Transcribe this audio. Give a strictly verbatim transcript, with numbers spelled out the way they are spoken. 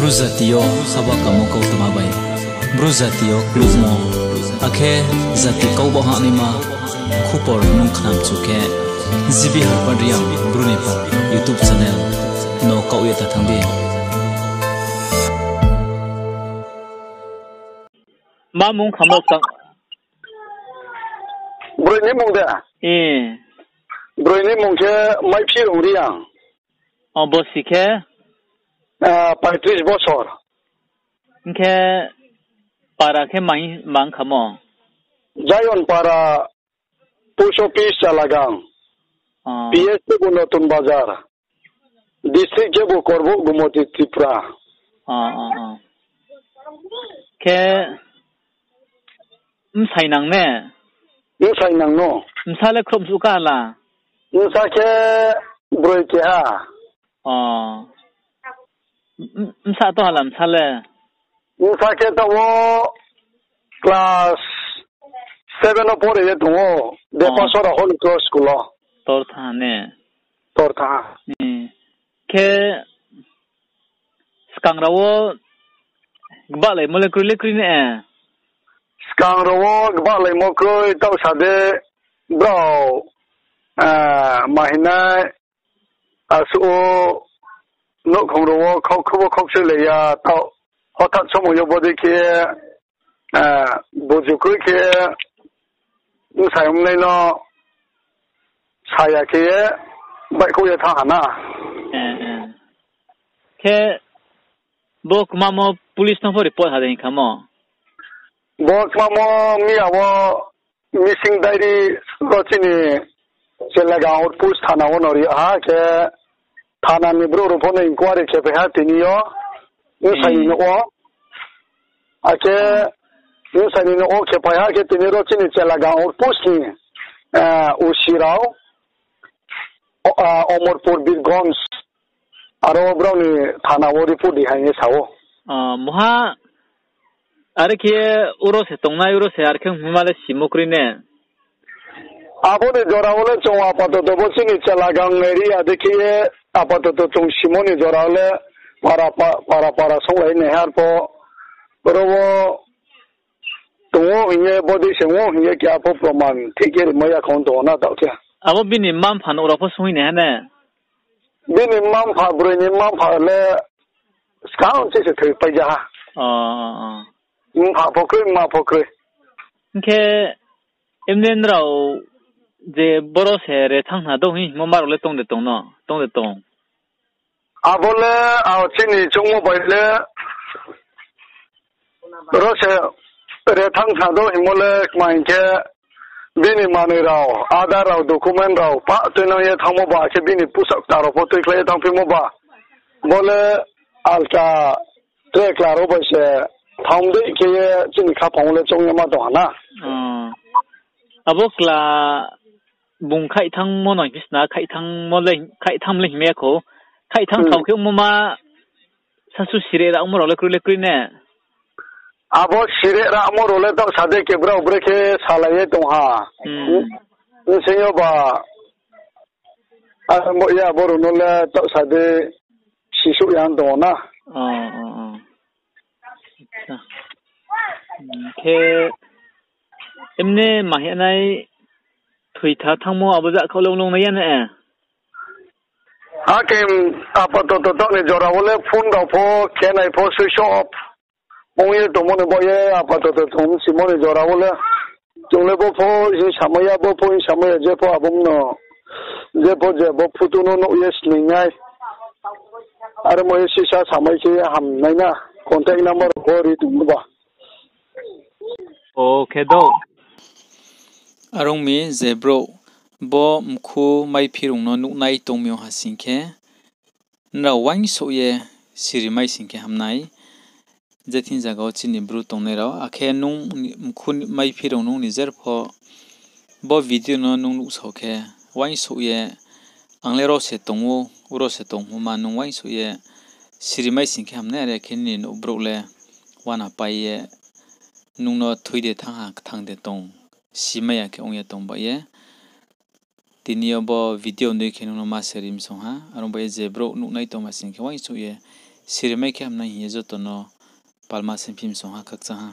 Bru jati yo haba kamo kautma bai, Bru jati yo klukmo, akhe jati kau ba hahnaima khupor nung khnamchu khe, G B Harpad Reang Bru ni pha YouTube channel no kaoh ye ta thanng di. Ma mung khamo skang? Broi ni mung de? Broi ni mung khe Maiphi Rung Reang. O, bosi khe? Paitris bosor. Hing khe para khe mang khamo? Zion para, post office Chalagang, P S khe bo Notun Bazar, district khe bo Korbouh Gumoti Tripura. Khe bsai nang ne? Bsai nang no. Bsa le khrouh msuh ka la? Bsa khe broi keha. Bsa to hala bsa le? Bsa khe taoh wo class seven wo pore ye tong ou, Depasora Holy Cross school wo. Tor tha ne? Tor tha. Khe skang rao wo gbalaimo le kroi le kroi ne? Skang rao wo gbalaimo kroi taoh sa de brao, ma hing nai, asuh wo nouhkhong rao wo khaukhu wo khaukchu le ya taoh, hothat somoi yo bodei khe, buju kroi khe, bsai ongnai no saya khe ye baihkhouh ye thanng ha na. Khe bo kmamo police no pho report ha de hing khamo? Bo kmamo miya wo missing diary ro chini Chelagang outpost thana wo no ri ha khe, thana ni brouh rao pho no inquiry khe phai ha tini yo, bsai ni nouh wo. Akhe bsai ni nouh wo khe phai ha khe tini ro chini Chelagang outpost ni, O C rao, Omorpur, Birgonj, aro brao ni thana wo report ri ha hing ye sa ou. Muha, are khe uro se tongnai, uro se are khe hingma le simo kroi ne? Abo ni jora wo le chung apatoto bo chini Chelagang area dei khe ye apatoto chung simo ni jora wo le para pa-, para para songlai nai har pho, oro wo tong ou hing ye, bodei se ong ou hing ye keha pho proman thik khe rimai ya khong tong ou na taoh khe. Abo bini mma-mpha nouh rao pho sunghi nai ha ne? Bini mma-mpha, broi ni mma-mpha le skang chi se thoipai ja ha. Mpha pho kroi, mma pho kroi. Hing khe, emne nrao je boro se re thanng khna dou hingmo ma rao le tong de tong no, tong de tong? Abo le, a, chini choungmo bai le, ro se re thanng khna dou hingmo le kma hing khe, bini manoi rao, Aadhaar rao, document rao pah tuinang ye thanngmo ba, akhe bini pusa kta rao pho tuikhlai ye thanngphimo ba, bo le alka tre kla rao bai se thanng dei khe ye chini khaphang wo le choung ye ma tong ha na. Abo kla bung khaih thanngmo no hing sna, khaih thanngmo le, khaih thanng le hingmai ya khou. Khaih thanng thao khe ongmo ma sasu sire ramo rao le kroi le kroi ne? Abo sire ramo rao le taoh sa de khe brao brekhe salai ye tong ha. Bsing yo ba, abo ya abo rao no le taoh sa de sisouh ya tong ou na. Khe, emne ma hing nai thoitha thanngmo abo jakha le ong nai ya ne? Akhe, apatoto taoh ni jora wo le phone rao pho khe nai pho switch off ong ye tongmo ni baoh ye apatoto chung simo ni jora wo le. Chung le bo pho hing samai ya, bo pho hing samai ya, je pho abo no, je pho je bo photo no nuh ye sning nai. Are mo ye sisa samai khe ham nai na, contact number pho ri tong ba. O khe do. Are ong mi je brouh bo mkhu maiphi rung no nuhnai tong mi ong ha sing khe, nrao uaingsouh ye siri mai sing khe ham nai. Je thing zaga wo chini bru tongnai rao, akhe nung ni mkhu ni maiphi rung nung ni jer pho bo video no nung nuhsao khe, uaingsouh ye, ang le ro se tong ou, ro se tong hingmo ma nung uaingsouh ye siri mai sing khe ham nai, are khe nini nouh brouh le uana pai ye nung no thui de thanng ha, kthang de tong, simai ya khe ong ye tong ba ye. Tini yo bo video dei khe nung no ma se ri msong ha, are ong ba ye je brouh nuhnai tong ma sing khe uaingsouh ye Siri mai khe hamnai hing ye joto no palma semphi msong ha, khakchang ha.